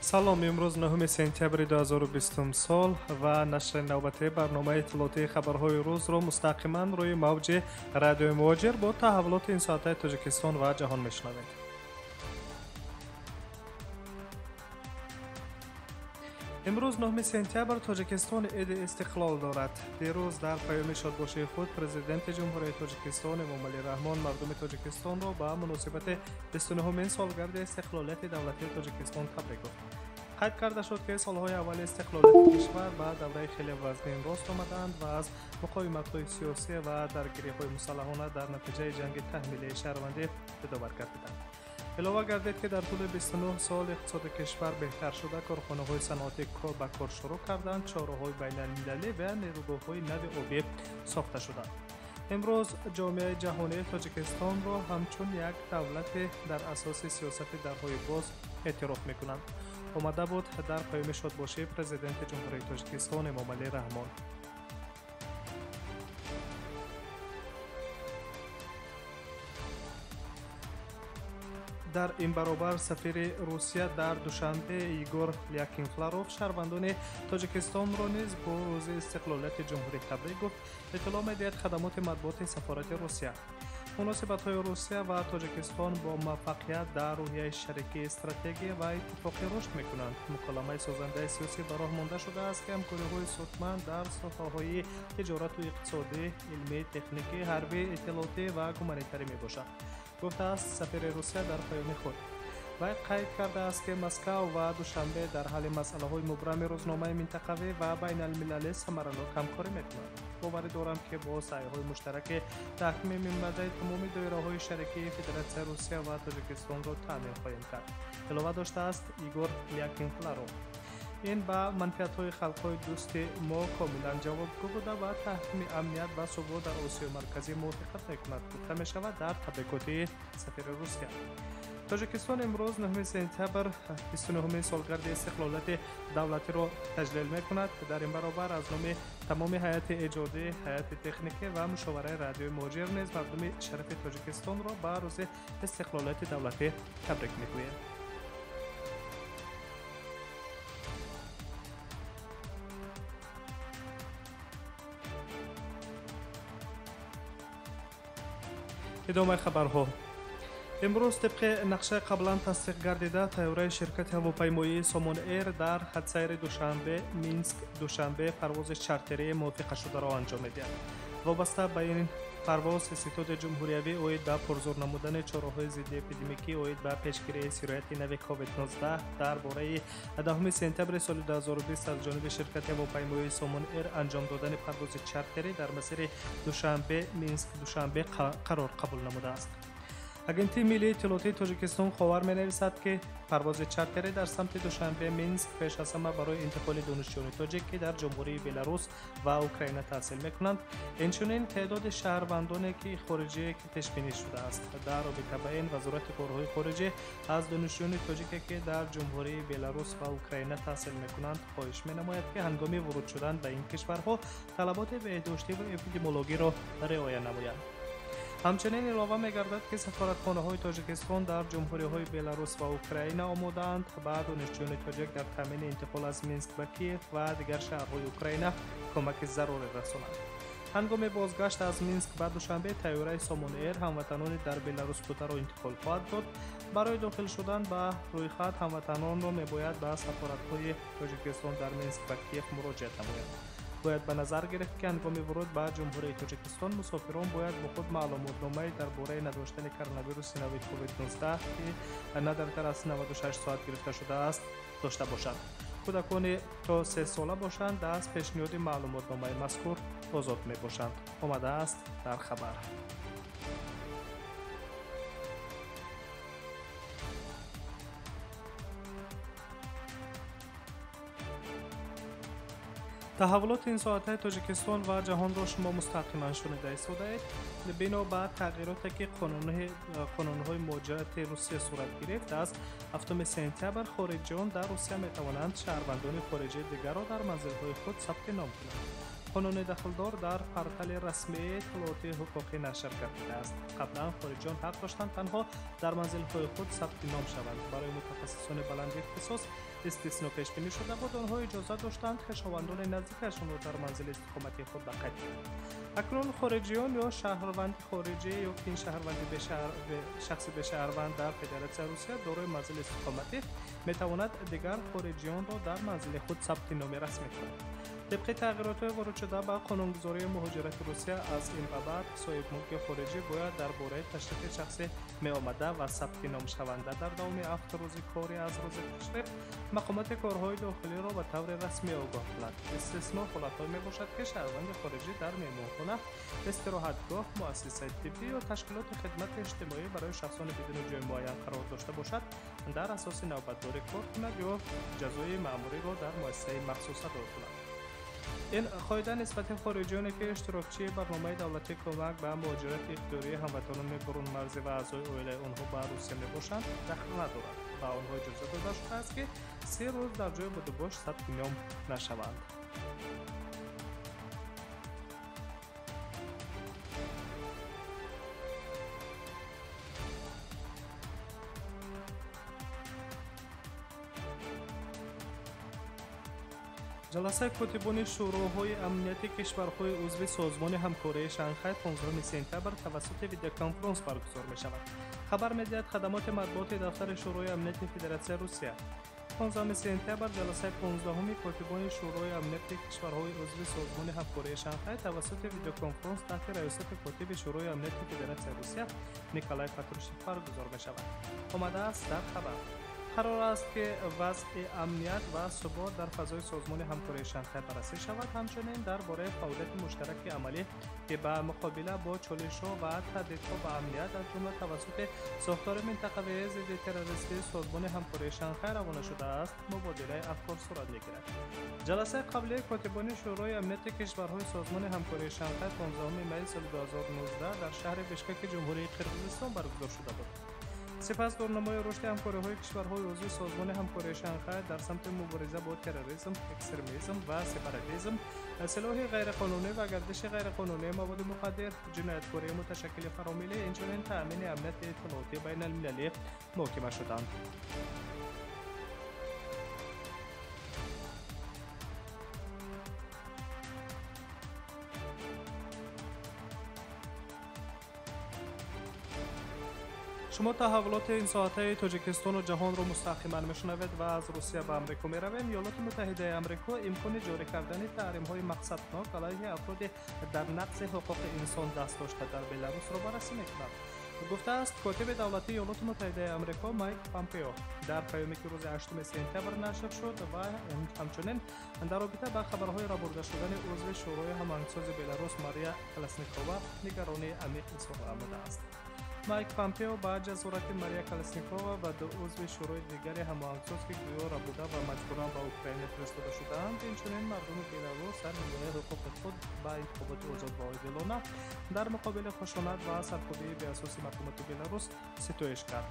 Салом, имрӯз 9 сентябри 2020 сол ва нашри навбатии барномаи иттилоотии хабарҳои рӯзро мустақиман рӯи мавҷи радиои Муҳоҷир бо таҳаввулоти ин соатаи Тоҷикистон ва ҷаҳон мешунавед. Имрӯз 9 сентябр Тоҷикистон иди истиқлол дорад. Дирӯз дар паёми шодбошии худ Президенти Ҷумҳурии Тоҷикистон Эмомалӣ Раҳмон мардуми Тоҷикистонро ба муносибати 29-умин солгарди истиқлолияти давлатии Тоҷикистон табрик гуфт. Қайд карда шуд, ки солҳои аввали истиқлолияти кишвар ба давраи хеле вазнин рост омадаанд ва аз муқовиматҳои сиёсӣ ва даргириҳои мусаллаҳона дар натиҷаи ҷанги таҳмилии шаҳрвандӣ ҷудовар гардиданд. Илова гардид, ки дар тӯли 29 сол иқтисоди кишвар беҳтар шуда, корхонаҳои саноатӣ ба кор шурӯъ карданд, чораҳои байналмилалӣ ва нерӯгоҳҳои нави обӣ сохта шуданд. Имрӯз ҷомеаи ҷаҳонии Тоҷикистонро ҳамчун як давлате дар асоси сиёсати дарҳои боз эътироф мекунанд. Омада буд дар паёми шодбошии Президенти Ҷумҳурии Тоҷикистон Эмомалӣ Раҳмон. Дар ин баробар сафири Русия дар Душанбе Игор Лякинфларов шаҳрвандони Тоҷикистонро низ бо рӯзи истиқлолияти ҷумҳурӣ табрик гуфт, иттилоъ медиҳад хадамоти матбуоти сафорати Русия. Муносибатҳои Русия ва Тоҷикистон бо муваффақият дар рӯҳияи шарикии стратегӣ ва иттифоқӣ рушд мекунанд. Муколамаи созандаи сиёсӣ ба роҳ монда шудааст, ки ҳамкориҳои судманд дар соҳаҳои тиҷорату иқтисодӣ, илмӣ, техникӣ, ҳарбӣ, иттилоотӣ ва гуманитарӣ мебошад, гуфтааст сафири Русия дар паёми худ. Вай қайд кардааст, ки Москав ва Душанбе дар ҳалли масъалаҳои мубрами рӯзномаи минтақавӣ ва байналмилалӣ самаранок ҳамкорӣ мекунанд. Боварӣ дорам, ки бо саъйҳои муштараки таҳкими минбаъдаи тамоми доираҳои шарикии Федератсияи Русия ва Тоҷикистонро таъмин хоҳем кард, илова доштааст Игор Лякинфларов. Ин ба манфиатҳои халқҳои дӯсти мо комилан ҷавобгӯ буда ва таҳкими амният ва субот дар Осиёи Марказӣ мувофиқат мекунад, гуфта мешавад дар табрикоти сафири Русия. Тоҷикистон имрӯз 9 сентябр 29-умин солгарди истиқлолияти давлатиро таҷлил мекунад. Дар ин баробар аз номи тамоми ҳайати эҷодӣ, ҳайати техникӣ ва мушовараи радиои Муҳоҷир низ мардуми шарафи Тоҷикистонро ба рӯзи истиқлолияти давлатӣ табрик мегӯем. Идомаи хабарҳо. Имрӯз тибқи нақшаи қаблан тасдиқ гардида тайёраи ширкати ҳавопаймоии Сомон Эйр дар хатсайри Душанбе Минск Душанбе парвози чартерии мувофиқашударо анҷом медиҳад. Вобаста ба ин парвоз Институти ҷумҳуриявӣ оид ба пурзур намудани чораҳои зидди эпидемикӣ оид ба пешгирии сирояти нави COVID-19 дар бораи 10 сентябри соли 2020 аз ҷониби ширкати ҳавопаймоии Сомон Эйр анҷом додани парвози чартерӣ дар масири Душанбе Минск Душанбе қарор қабул намудааст. Агентии миллии иттилоотии Тоҷикистон ховар менависад, ки парвози чартерӣ дар самти Душанбе Минск пеш аз ҳама барои интиқоли донишҷӯёни тоҷик, ки дар Ҷумҳурии Беларус ва Украина таҳсил мекунанд, инчунин теъдоди шаҳрвандоне, ки хориҷие ки пешбинӣ шудааст. Дар робита ба ин Вазорати корҳои хориҷӣ аз донишҷӯёни тоҷике, ки дар Ҷумҳурии Беларус ва Украина таҳсил мекунанд, хоҳиш менамояд, ки ҳангоми воруд шудан ба ин кишварҳо талаботи беҳдоштӣ ва эпидемиологиро риоя намоянд. Ҳамчунин илова мегардад, ки сафоратхонаҳои Тоҷикистон дар ҷумҳуриҳои Беларус ва Украина омодаанд ба донишҷӯёни тоҷик дар таъмини интиқол аз Минск ба Киев ва дигар шаҳрҳои Украина кӯмаки зарурӣ расонанд. Ҳангоми бозгашт аз Минск ба Душанбе тайёраи Сомон Эйр ҳамватанони дар Беларус бударо интиқол хоҳад дод. Барои дохил шудан ба рӯйхат ҳамватанонро мебояд ба сафоратҳои Тоҷикистон дар Минск ва Киев муроҷиат намоянд. Бояд ба назар гирифт, ки ҳангоми воруд ба Ҷумҳурии Тоҷикистон мусофирон бояд бо худ маълумотномаи дар бораи надоштани коронавируси нави COVID-19, ки на дертар аз 96 соат гирифта шудааст, дошта бошанд. Кӯдакони то 3 сола бошанд аз пешниҳоди маълумотномаи мазкур озод мебошанд, омадааст дар хабар. Таҳаввулоти ин соатаи Тоҷикистон ва ҷаҳонро шумо мустақиман шунида истодаед. Бино ба тағйироте, ки қонунҳои муҳоҷирати Русия сурат гирифт, аз 7 сентябр хориҷиён дар Русия метавонанд шаҳрвандони хориҷии дигарро дар манзилҳои худ сабти ном кунанд. Қонуни дахлдор дар портали расмии иттилооти ҳуқуқӣ нашр гардидааст. Қаблан хориҷиён ҳақ доштанд танҳо дар манзилҳои худ сабти ном шаванд. Барои мутахассисони баланди ихтисос истисно пешбинӣ шуда буд, онҳо иҷозат доштанд хешовандони наздикашонро дар манзили истиқоматии худ ба қайд гиранд. Акнун хориҷиён ё шаҳрванди хориҷӣ ё ки ин шаҳрванди шахси бешаҳрванд дар Федератсияи Русия дорои манзили истиқоматӣ метавонад дигар хориҷиёнро дар манзили худ сабти номи расмӣ кунад. Тибқи тағйиротҳои воридшуда ба қонунгузории муҳоҷирати Русия, аз ин ба баъд соҳибмулки хориҷӣ бояд дар бораи ташрифи шахси меомада ва сабти номшаванда дар давоми 7 рӯзи корӣ аз рӯзи ташриф мақомоти корҳои дохилиро ба таври расмӣ огоҳ кунад. Истисно ҳолатҳое мебошад, ки шаҳрванди хориҷӣ дар меҳмонхона, истироҳатгоҳ, муассисаи тиббӣ ё ташкилоти хидмати иҷтимоӣ барои шахсони бидуни ҷои муайян қарор дошта бошад, дар асоси навбатдорӣ кор кунад ё ҷазои маъмуриро дар муассисаи махсус адо кунад. Ин қоида нисбати хориҷиёне, ки иштирокчии барномаи давлатии кӯмак ба муҳоҷирати ихтиёрии ҳамватанони бурунмарзӣ ва аъзои оилаи онҳо ба Русия мебошанд, дахл надорад. Ба онҳо иҷоза дода шудааст, ки 3 рӯз дар ҷои будубош сабти ном нашаванд. Ҷаласаи котибони шӯроҳои амнияти кишварҳои узви Созмони ҳамкории Шанхай 15 сентябр тавассути видеоконференс баргузор мешавад. Хабар медиҳад хадамоти матбуоти дафтари Шӯрои амнияти Федератсияи Русия. 15 сентябр ҷаласаи 15-уми котибони Шӯрои амнияти кишварҳои узви Созмони ҳамкории Шанхай тавассути видеоконференс таҳти раёсати котиби Шӯрои амнияти Федератсияи Русия Николай Патрушев баргузор мешавад. Омадааст дар хабар. Қарор аст, ки вазъи амният ва субот дар фазои Созмони ҳамкории Шанхай баррасӣ шавад, ҳамчунин дар бораи фаъолияти муштараки амалӣ, ки ба муқобила бо чолишҳо ва таҳдидҳо ба амният, аз ҷумла тавассути сохтори минтақавии зидди террористии Созмони ҳамкории Шанхай равона шудааст, мубодилаи афкор сурат мегирад. Ҷаласаи қаблии котибони Шӯрои амнияти кишварҳои Созмони ҳамкории Шанхай 15 майи соли 2019 дар шаҳри Бишкеки Ҷумҳурии Қирғизистон баргузор шуда буд. Сипас дурнамои рушди ҳамкориҳои кишварҳои узви Созмони ҳамкории Шанхай дар самти мубориза бо терроризм, экстремизм ва сепаратизм, силоҳи ғайриқонунӣ ва гардиши ғайриқонунии маводи мухаддир, ҷинояткории муташаккили фаромиллӣ, инчунин таъмини амнияти иттилоотии байналмилалӣ муҳокима шуданд. Шумо таҳаввулоти ин соатаи Тоҷикистону ҷаҳонро мустақиман мешунавед ва аз Русия ба Амрико меравем. Иёлоти Муттаҳидаи Амрико имкони ҷорӣ кардани таҳримҳои мақсаднок алайҳи афроди дар нақзи ҳуқуқи инсон даст дошта дар Беларусро баррасӣ мекунад. Гуфтааст котиби давлатии Иёлоти Муттаҳидаи Амрико Майк Помпео дар паёме, ки рӯзи 8 сентябр нашр шуд ва ҳамчунин дар робита ба хабарҳои рабурда шудани узви Шӯрои ҳамоҳангсози Беларус Мария Колесникова нигаронии амиқ изҳор намудааст. Майк Помпео ба ҷасорати Мария Колесникова ва ду узви шӯрои дигари ҳамоҳангсоз, ки гӯё рабуда ва маҷбуран ба Украина фиристода шудаанд, инчунин мардуми Беларус дар ҳимояи ҳуқуқи худ ба интихоботи озод ва одилона дар муқобили хушунат ва саркӯбии беасоси мақомоти Беларус ситоиш кард.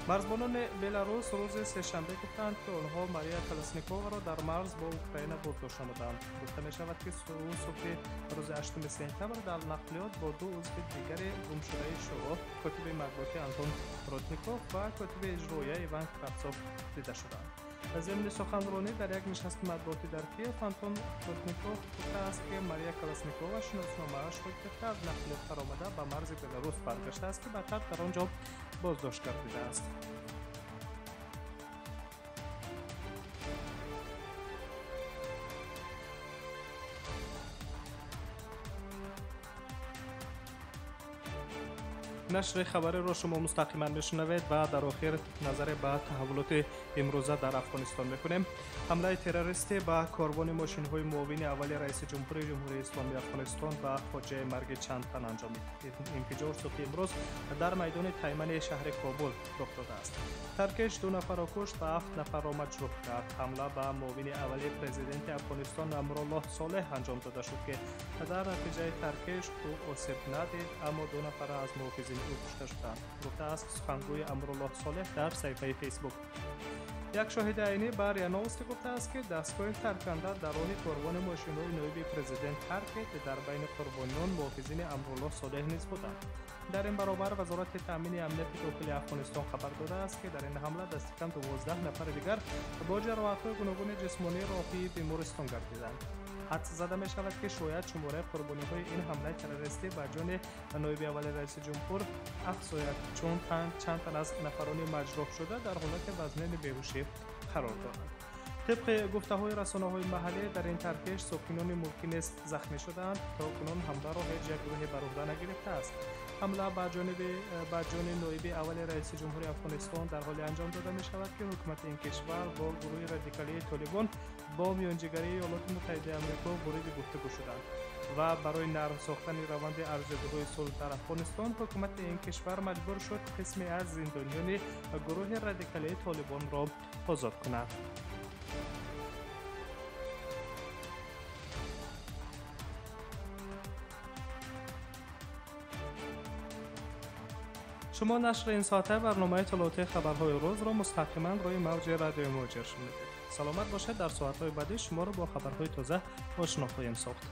Марзбонони Беларус рӯзи сешанбе гуфтанд, ки онҳо Мария Колесниковаро дар марз бо Украина боздошт намуданд. Гуфта мешавад, ки ӯ субҳи рӯзи 8 сентябр дар нақлиёт бо ду узви дигари гумшудаи шӯро, котиби матбуотӣ Антон Ротников ва котиби иҷроия Иван Кравцов дида шуданд. Зимни суханронӣ дар як нишасти матбуотӣ дар Киев Антон Ротников гуфтааст, ки Мария Колесникова шиносномаашро гирифта аз нақлиёт фаромада ба марзи Беларус баргаштааст, ки баъдтар дар он ҷо боздошт гардидааст. Нашри хабариро шумо мустақиман мешунавед ва дар охир назаре ба таҳаввулоти имрӯза дар Афғонистон мекунем. Ҳамлаи террористӣ ба корвони мошинҳои муовини аввали раиси ҷумҳури Ҷумҳурии Исломии Афғонистон ба фоҷиаи марги чанд тан анҷомид. Инфиҷор субҳи имрӯз дар майдони Таймани шаҳри Кобул рух додааст. Таркиш 2 нафарро кушт ва 7 нафарро маҷрӯҳ кард. Ҳамла ба муовини аввали президенти Афғонистон Амруллоҳ Солеҳ анҷом дода шуд, ки дар натиҷаи таркиш ӯ осеб надид, аммо 2 нафар аз муҳофизини ӯ кушта шуданд, гуфтааст сухангӯи Амруллоҳ Солеҳ дар саҳифаи Фейсбук. Як шоҳиди айнӣ ба РИА Новости гуфтааст, ки дастгоҳи тарканда дар роҳи корвони мошинҳои ноиби президент таркид. Дар байни қурбониён муҳофизини Амруллоҳ Солеҳ низ буданд. Дар ин баробар Вазорати таъмини амнияти дохили Афғонистон хабар додааст, ки дар ин ҳамла дасти кам 12 нафари дигар бо ҷароҳатҳои гуногуни ҷисмонӣ роҳии бемористон гардиданд. Ҳадс зада мешавад, ки шояд шумораи қурбониҳои ин ҳамлаи террористӣ ба ҷони ноиби аввали раиси ҷумҳур афзояд, чун чанд тан аз нафарони маҷрӯҳшуда дар ҳолати вазнини беҳушӣ қарор доранд. Тибқи гуфтаҳои расонаҳои маҳаллӣ, дар ин таркиш сокинони мулкӣ низ захмӣ шудаанд. То кунун ҳамларо ҳеҷ як гурӯҳе бар уҳда нагирифтааст. Ҳамла ба ҷони ноиби аввали раиси ҷумҳури Афғонистон дар ҳоле анҷом дода мешавад, ки ҳукумати ин кишвар бо гурӯҳи радикалии Толибон бо миёнҷигарии Иёлоти Муттаҳидаи Амрико вориди гуфтугӯ шуданд ва барои нарм сохтани раванди арзёбиҳои сулҳ дар Афғонистон ҳукумати ин кишвар маҷбур шуд қисме аз зиндониёни гурӯҳи радикалии Толибонро озод кунад. Шумо нашри ин соата барномаи иттилоотии хабарҳои рӯзро мустақиман рӯи мавҷи радиои Муҳоҷир шунидед. Саломат бошед, дар соатҳои баъдӣ шуморо бо хабарҳои тоза ошно хоҳем сохт.